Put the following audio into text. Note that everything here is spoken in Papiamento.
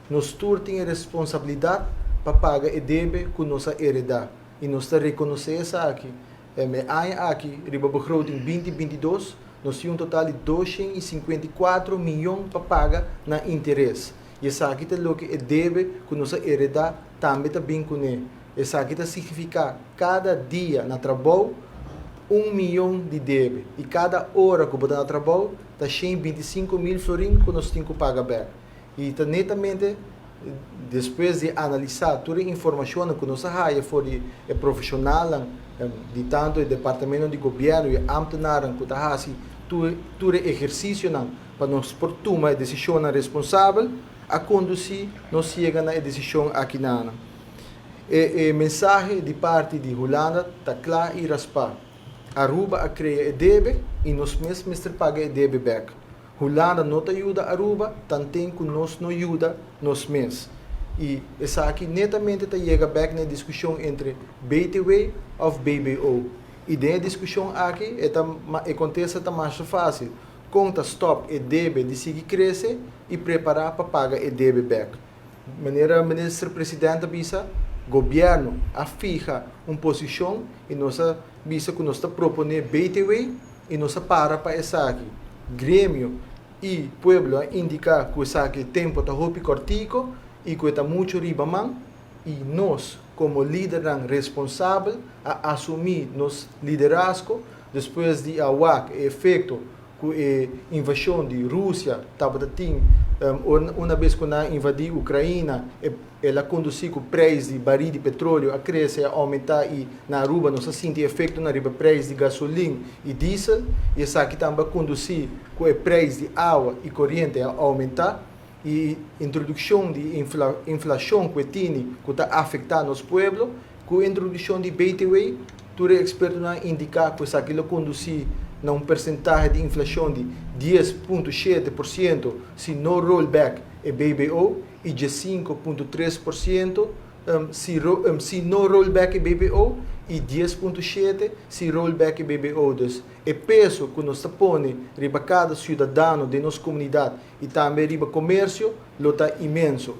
Nos tur tin e responsabilidat pa paga e debe ku nos a heredá i nos ta rekonosé esaki. E aña aki riba begroting 2022 nos tin un total di 254 mion pa paga na interes. I esaki ta loke e debe ku nos a heredá tambe ta bin kuné. Esaki ta signifiká kada dia na trabou 1 mion di debe. I kada ora ku bo ta na trabou ta 125 mil florin ku nos tin ku paga bèk. I ta netamente despues di analisá tur e informashon ku nos a haya for di e profeshonal di tantu e departamento di gobièrnu i ambtenaren ku ta hasi tur ehersisionan pa nos por tuma e desishon responsabel, a kondusí nos yega na e desishon aki nan. E mensahe di parti di Hulanda ta kla i raspá. Aruba a krea e debe i nos mes mester paga e debe bèk. Hulanda no ta yuda Aruba, tanten ku nos no yuda nos mes. I esaki netamente ta yega bèk na diskushon entre BTW òf BBO. I den e diskushon aki, e kontesta ta mas fásil. Kon ta stòp e debe di sigui krese i prepará pa paga e debe bèk. Manera minister presidente bisa, gobièrnu a fiha un posishon i nos a bisa ku nos ta proponé BTW i nos a para pa esaki. Gremio i pueblo a indiká ku esaki tempu ta hopi kòrtiku i ku ta muchu riba man i nos komo lidernan responsabel a asumí nos liderazgo despues di a wak e efekto ku e invashon di Rusia tabatin un bes ku nan a invadí Ukrania, el a kondusí ku preis di baril di petroleo a krese, a oumentá i na Aruba nos a sinti efekto na riba preis di gasolin i diesel i esaki tambe a kondusí ku e preis di awa i koriente a oumentá i introdukshon di inflashon ku tin ku ta afektá nos pueblo. Ku introdukshon di BTW, tur ekspertonan a indiká ku esaki lo kondusí na un porsentahe di inflashon di 10.7% si no rollback e BBO i 5.3% si no rollback e BBO i 10.7% si rollback e BBO. Dus e peso ku nos ta pone riba kada siudadano di nos komunidat i tambe riba komersio lo ta inmenso.